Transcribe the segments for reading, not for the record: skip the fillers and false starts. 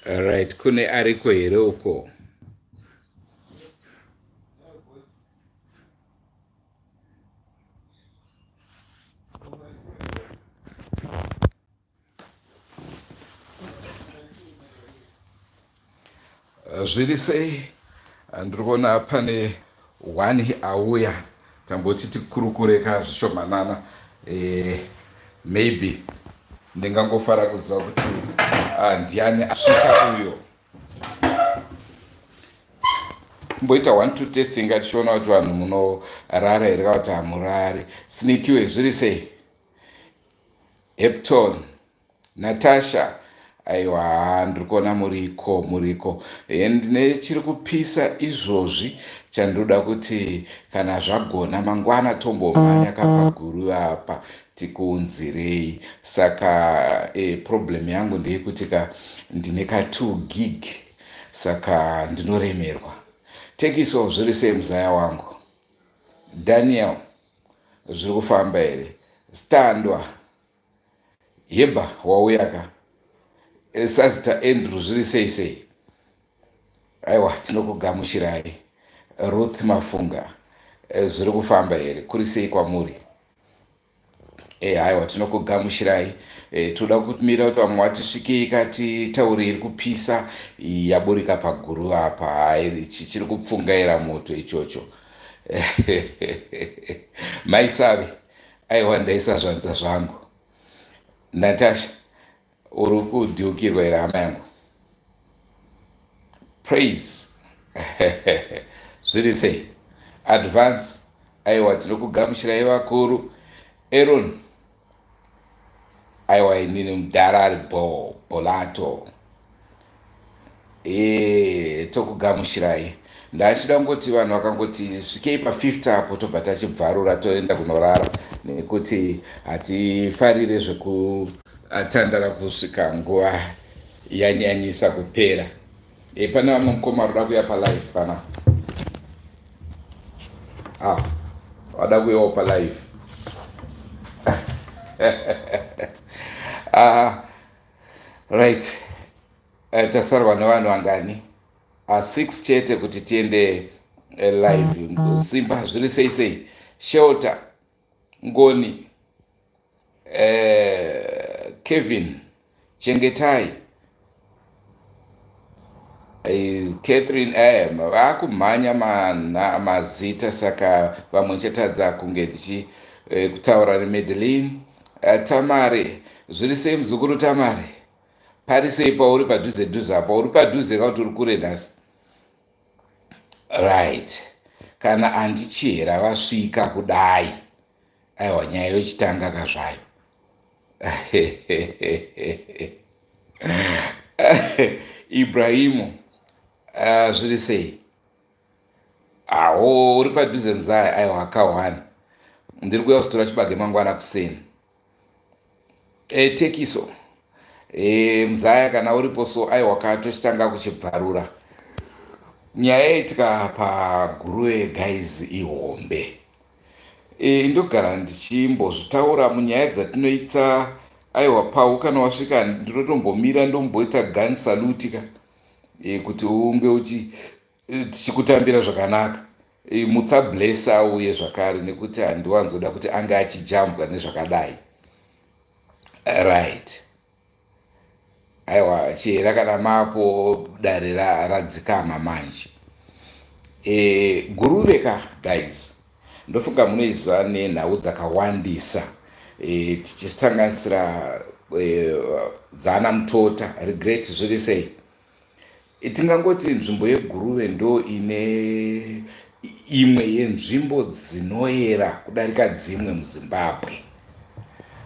Right, kune ariko here uko? Zviri sei? Ndiri kuona pane one auya, tamboti tikurukure ka zvishomanana. Maybe ndingangofara kuziva kuti ndiani asvika uyo. Kumboita one two testing ngatichiona kuti vanhu munorara here kana kuti hamurari. Snikiwe, zviri sei? Hepton, Natasha, aiwa, ndiri kuona muriko muriko. Ndine chiri kupisa izvozvi chandoda kuti kana zvagona mangwana tombomhanya kapaguru apa tikuunzirei. Saka problem yangu ndeyekuti ka ndine ka 2 gig, saka ndinoremerwa. Tekiso, zviri sei muzaya wangu? Daniel, zviri kufamba here? Standwa, Heba, wauya ka? Sazita Andrew, zviri sei sei? Aiwa, tinokugamuchirai. Ruth Mafunga, zviri kufamba here? Kuri sei kwamuri? Haiwa, tinokugamuchirai. Toda kumira kuti vamwe vatisvikei katitaure iri kupisa yaburika paguru apa. Hai, chiri kupfungaira moto ichocho. Maisave, aiwa, ndaisa zvanza zvangu. Natasha, uri kudhiukirwa here hama yangu? Praise, zviri sei? Advance, aiwa, tinokugamuchirai vakuru. Aaron, aiwa, inini mudhara ari bo bolato. Tokugamuchirai. Ndachida kungoti vanhu vakangoti svikei pa50 apo, tobva tachibvarura toenda kunorara, nekuti hatifarire zvekutandara kusvika nguva yanyanyisa kupera. Pane vamwe mukoma roda kuuya palive pana, ah, vada kuuyawo palive. Ah, right, tasarwa nevanhu vangani? 6 chete kuti tiende live. Simba, zviri sei sei? Shelter, Ngoni, Kevin, Chengetai, Catherine, vakumhanya mazita, saka vamwe chatadza kunge ndichi kutaura neMadeline. Tamare, zviri sei muzukuru Tamare? Pari sei pauri? Padhuze dhuze apo uri padhuze ka kuti uri kure nhasi? Right, kana andichihera vasvika kudai, aiwa, nyaya yochitanga kazvayo. Ibrahimu, zviri sei? Awo, uri padhuze muzaya. Aiwa, akahwani, ndiri kuuya kuzotora chibage mangwana kuseni. Tekiso, muzaya, kana uripo so, aiwa ka, tochitanga kuchibvarura. Nyaya yaitika paGuruve, guys, ihombe. Ndogara ndichimbozvitaura munyaya dzatinoita. Aiwa, pau kana wasvika ndinotombomira ndomboita gun salute ka, kuti unge uchi tichikutambira zvakanaka. Mutsa Bless auye zvakare, nekuti handiwanzoda kuti ange achijambwa nezvakadai. Right, aiwa, chihera, kana mapo dare radzikama manje. Guruve ka, guys, ndofunga munoiziva nenhau dzakawandisa, tichisanganisira dzana Mutota. Regret, zviri sei? Tingangoti nzvimbo yeGuruve ndo ine imwe yenzvimbo dzinoyera kudarika dzimwe muZimbabwe.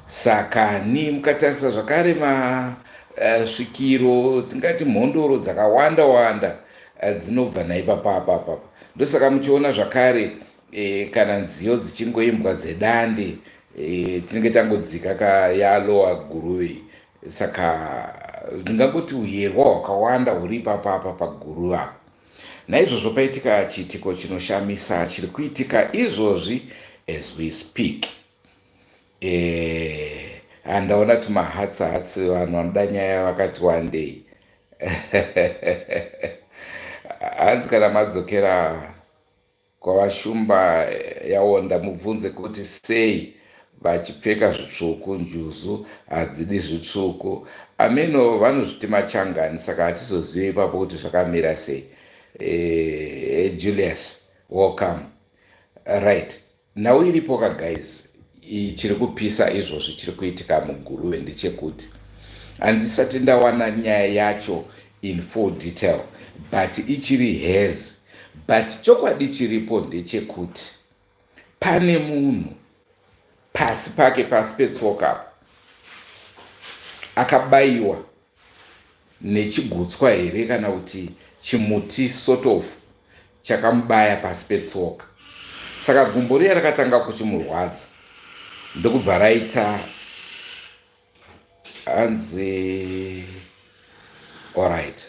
Saka ni mukatarisa zvakare masvikiro, tingati mhondoro dzakawanda wanda dzinobva naipapapapapa. Ndosaka muchiona zvakare kana nziyo dzichingoimbwa dzedande, tinenge tangodzika ka yalowa Guruve. Saka ndingangoti uyerwa hwakawanda huri ipapapa paGuruve apa. Naizvozvo paitika chiitiko chinoshamisa chiri kuitika izvozvi as we speak. Handaona tumahatsi hatsi, vanhu vanoda nyaya vakati wandei. Hanzi kana madzokera kwavaShumba yaonda mubvunze kuti sei vachipfeka zvitsvuku, njuzu hadzidi zvitsvuku. Ameno vanozviti machangani saka hatizozive ipapo kuti zvakamira sei. Julius, welcome. Right. Nhau iripo ka guys, chiri kupisa izvozvi chiri kuitika muGuruve ndechekuti handisati ndawana nyaya yacho in full detail, but ichiri has but chokwadi chiripo ndechekuti pane munhu pasi pake, pasi petsoka, akabayiwa nechigutswa here kana kuti chimuti sort of chakamubaya pasi petsoka. Saka gumbo riya rakatanga kuchimurwadza, ndokubva raita hanzi alright,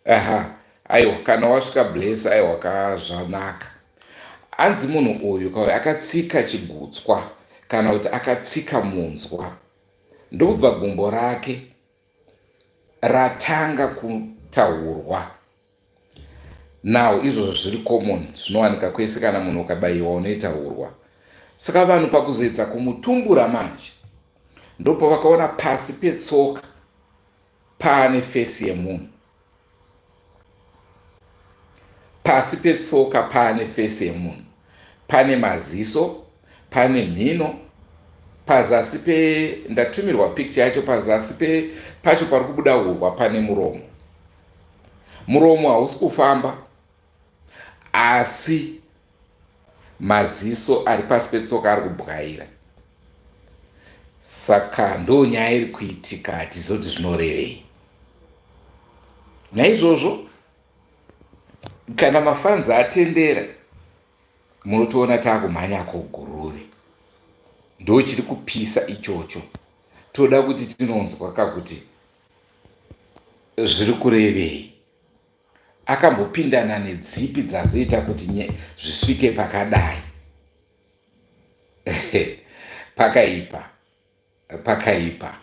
aha, aiwa, kana wasvika Bless, aiwa kazvanaka. Hanzi munhu uyu kauya akatsika chigutswa kana kuti akatsika munzwa, ndokubva gumbo rake ratanga kutaurwa. Now izvozvo zviri common, zvinowanika kwese. Kana munhu ukabayiwa unoita urwa. Saka vanhu pakuzoedza kumutumbura manje, ndopavakaona pasi petsoka paane face yemunhu. Pasi petsoka paane face yemunhu, pane maziso, pane mhino pazasi pe, ndatumirwa picture yacho, pazasi pe pacho pari kubuda urwa pane muromo. Muromo hausi kufamba, asi maziso ari pasi petsoka ari kubwaira. Saka ndo nyaya iri kuitika, hatizoti zvinorevei. Naizvozvo kana mafanzi atendera, munotoona taakumhanyako Guruve. Ndo chiri kupisa ichocho. Toda kuti tinonzwa kakuti zviri kurevei, akambopindana nedzipi dzazoita kuti zvisvike pakadai. Pakaipa, pakaipa.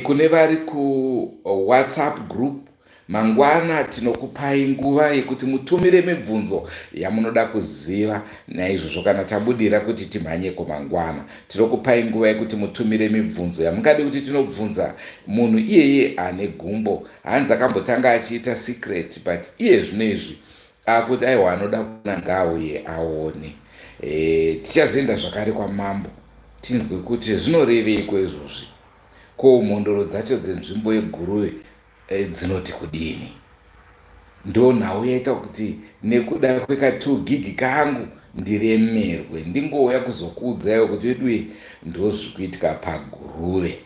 Kune vari kuWhatsApp group, mangwana tinokupai nguva yekuti mutumire mibvunzo yamunoda kuziva. Naizvozvo kana tabudira kuti timhanyeko mangwana, tinokupai nguva yekuti mutumire mibvunzo yamungade kuti tinobvunza munhu iyeye ane gumbo. Hanzi akambotanga achiita secret, but iye zvino izvi akuti aiwa, anoda kuona ngaauye aone. Tichazoenda zvakare kwamambo tinzwe kuti zvinoreveiko izvozvi, ko mhondoro dzacho dzenzvimbo yeGuruve dzinoti kudini. Ndo nhau yaita kuti nekuda kweka2 gig kangu ndiremerwe ndingouya kuzokuudzaiwo kuti veduye, ndo zviri kuitika paGuruve.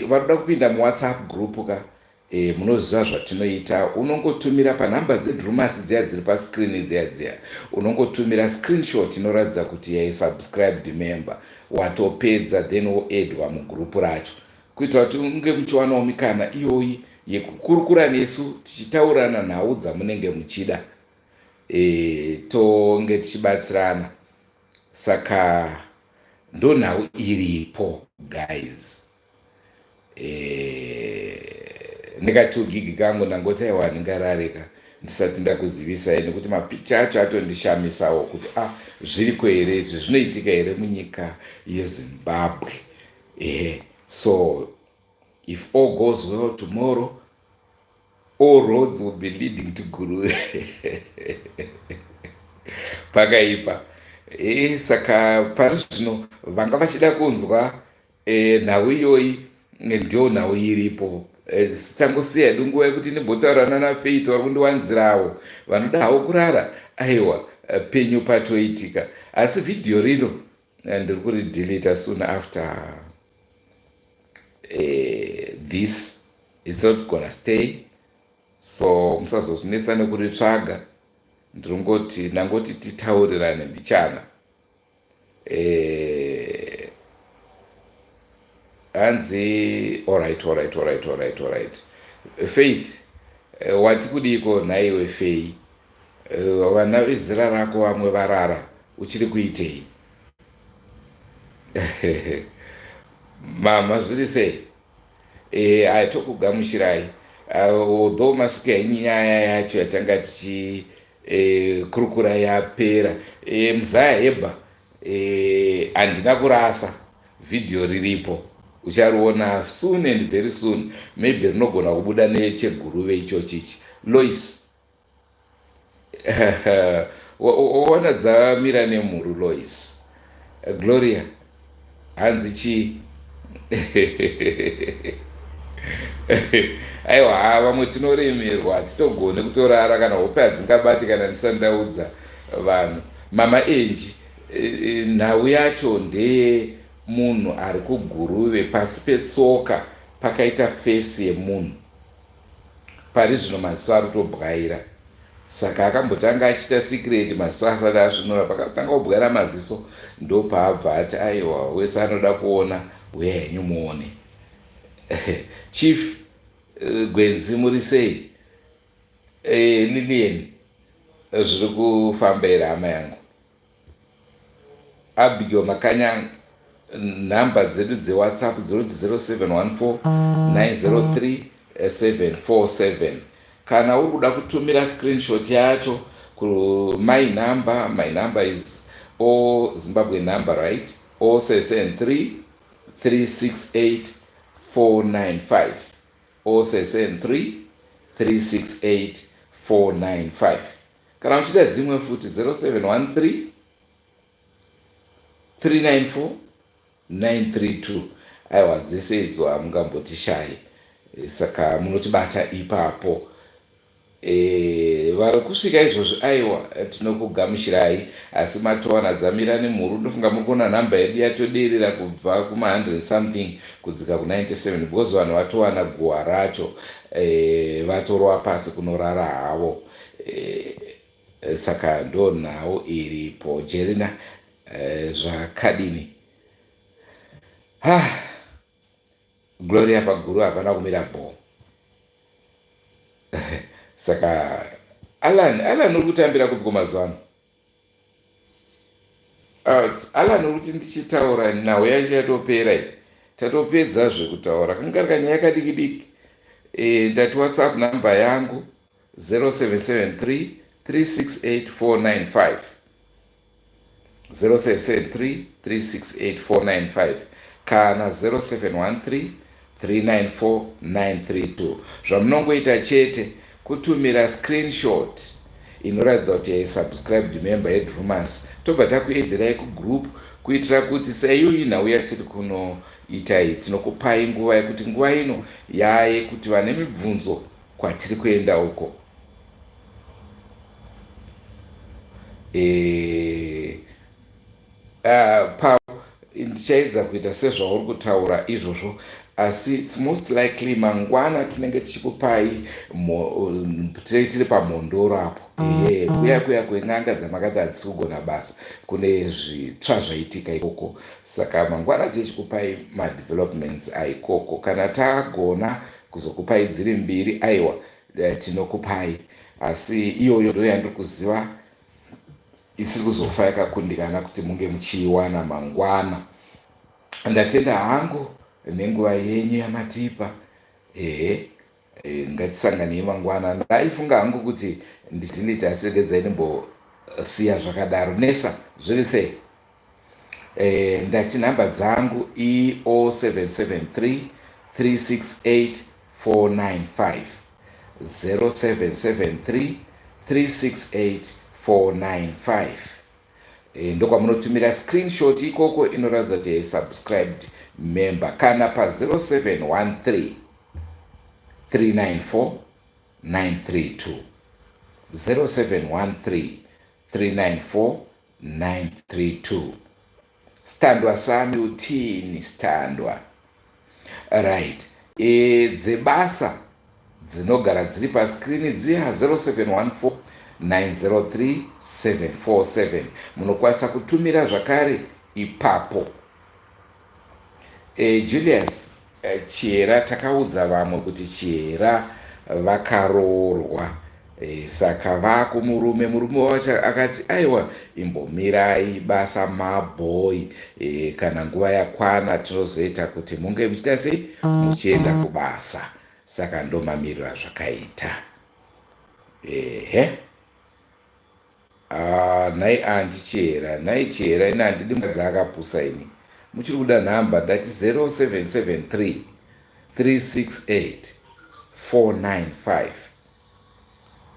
Vanoda kupinda muWhatsApp group ka, munoziva zvatinoita. Unongotumira panhamba dzedrumasi dziya dziri pascreen dziya dziya, unongotumira screenshot inoratidza kuti yaisubscribed member, watopedza. Then woaddwa mugurupu racho kuitira kuti unge muchiwanawo mikana iyoyi yekukurukura nesu, tichitaurana nhau dzamunenge muchida, tonge tichibatsirana. Saka ndo nhau iripo guys. Ndikati gig kangu ndangoti aiwa, ndingarareka ndisati ndakuzivisai, nekuti mapicha acho atondishamisawo kuti a ah, zviriko here izvi, zvinoitika here munyika yeZimbabwe? Ehe, so if all goes well tomorrow, all roads will be leading to Guruve. Pakaipa. Saka pari zvino vanga vachida kunzwa nhau iyoyi, ndio nhau iripo. Tangosiya hedu nguva yekuti ndimbotaura nana Faith vari kundiwanzirawo, vanoda havo kurara. Aiwa, penyu patoitika, asi vhidhiyo rino ndiri kuridelita soon after this. It's not gonna stay, so musazozvinetsa nekuritsvaga. Ndiringoti ndangoti titaurirane mbichana. Hanzi alright. Faith, wati kudiko nhaiwe Fei? Vana vezera rako vamwe varara, uchiri kuitei? Mama, zviri sei? E, eh, tokugamuchirai although masvika henyu nyaya yacho yatanga tichikurukura yapera. Muzaya Heba, handina kurasa vhidhiyo, riripo, uchariona soon and very soon. Maybe rinogona kubuda necheguruve ichochichi. Lois, waona dzamira nemhuru. Lois, Gloria, hanzi chii? Aiwa, ha, vamwe tinoremerwa, hatitogone kutorara kana hope hadzingabati kana ndisati ndaudza vanhu. Mama Enji, nhau yacho ndeye munhu ari kuGuruve, pasi petsoka pakaita face yemunhu. Pari zvino maziso ari kutobwaira, saka akambotanga achiita secret maziso asati asvinura. Pakatanga kubwaira maziso ndopaabva ati, "Aiwa, wese anoda kuona, uya henyu muone." Chief Gwenzi, muri sei? Lilian, zviri kufamba here, hama yangu? Abigail Makanya, nhamba dzedu dzeWhatsApp dzinoti 0714 903 747. Kana uri kuda kutumira screenshot yacho my number, my number is o Zimbabwe number, right? 073 368 495, 073 368 495. Kana uchida dzimwe futi, 0713 394 932. Aiwa, dzese idzo hamungambotishayi, saka munotibata ipapo. Vari kusvika izvozvi, aiwa, tinokugamuchirai, asi matowana dzamira nemhuru. Ndofunga muri kuona nhamba yedu yatoderera kubva kuma100 something kudzika ku97 because vanhu vatowana guhwa racho, vatorwa pasi kunorara havo. Saka ndo nhau iripo. Jerina, zvakadini? Ha, Gloria, paguru hapana kumira bho. Saka Alan, Alan, uri kutambira kupi kumazuva ano? Alan, uri kuti ndichitaura nhau yacho yatopera iyi, tatopedza zvekutaura, kanga kanyaya kadiki diki. Ndati WhatsApp number yangu 0773 368 495, 0773 368 495 kana 0713 394 932. Zvamunongoita chete kutumira screenshot inoratidza kuti yaisubscribed member yeDrumas, tobva takuedherai kugroup, kuitira kuti seiyoyi nhau yatiri kunoitai, tinokupai nguva yekuti nguva ino yaye kuti vane mibvunzo kwatiri kuenda uko. Pa ndichaedza kuita sezvauri kutaura izvozvo, asi it's most likely mangwana tinenge tichikupai, tiri pamhondoro apo. Ehe, kuya kuya kwen'anga dzamakati hadzisi kugona basa, kune zvitsva zvaitika ikoko, saka mangwana tichikupai madevelopments aikoko. Kana tagona kuzokupai dziri mbiri, aiwa, tinokupai, asi iyoyo ndo yandiri kuziva isiri kuzofa yakakundikana kuti munge muchiiwana mangwana. Ndatenda hangu nenguva yenyu yamatipa. Ehe, ngatisanganei mangwana. Ndaifunga hangu kuti ndidelete, asi regedzai ndimbosiya zvakadaro. Nesa, zviri sei? Ndati nhamba dzangu e0773 368 495, 0773 368 495. Ndokwamunotumira screenshot ikoko inoratidza kuti subscribed member, kana pa0713 394 932, 0713 394 932. Standwa sami, utini standwa? Right, dzebasa dzinogara dziri paskrini dziya, 0714 903 747, munokwanisa kutumira zvakare ipapo. Julius, Chihera, takaudza vamwe kuti Chihera vakaroorwa. E, saka vakumurume murume wacho akati aiwa imbomirai basa mabhoi e, kana nguva yakwana tinozoita kuti munge muchiita sei muchienda kubasa saka ndomamirira zvakaita ehe ah, nhai anti chihera nhai chihera ini handidi mukadzi akapusa ini muchiri kuda nhamba ndati 0773 368 495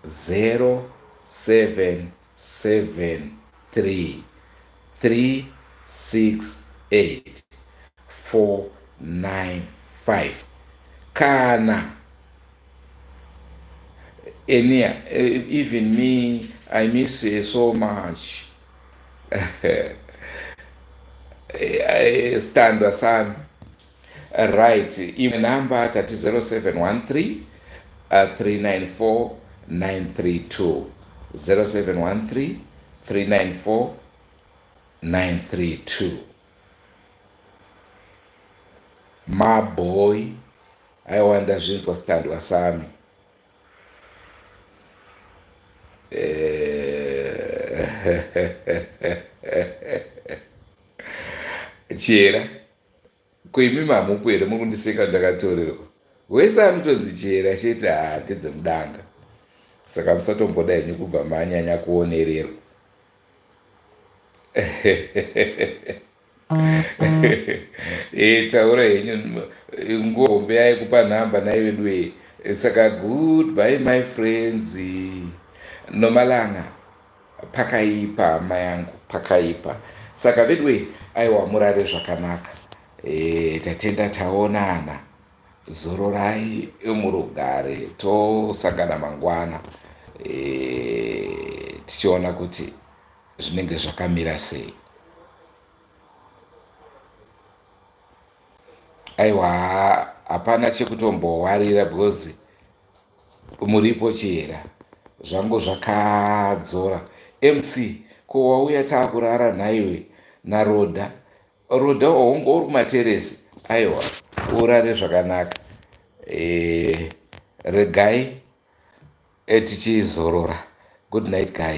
0773 368 495 kana enia even me i miss her so much standwa sami right imwe namba tati 0713 394 932 0713 394 932 maboy aiwa ndazvinzwa standwa sami eh, chera Ko imimi hamupo here muri kundiseka ndakatorerwa. Wese anotonzi chihera chete haa ndedzemudanga. Saka musatomboda henyu kubva manyanya kuonererwa. Eh, taura henyu nguva hombe yaikupa nhamba nhai veduwee. Saka goodbye my friends. Nomalanga. Pakaipa hama yangu pakaipa saka veduwe aiwa murare zvakanaka e, tatenda taonana zororai murugare tosangana mangwana e, tichiona kuti zvinenge zvakamira sei aiwa hapana chekutombowarira because Muripo chihera zvangu zvakadzora. MC ko wauya taakurara nhaiwe naRoda. Roda hongu uri kumateresi aiwa urare zvakanaka e, regai e, tichizorora. Good night guys.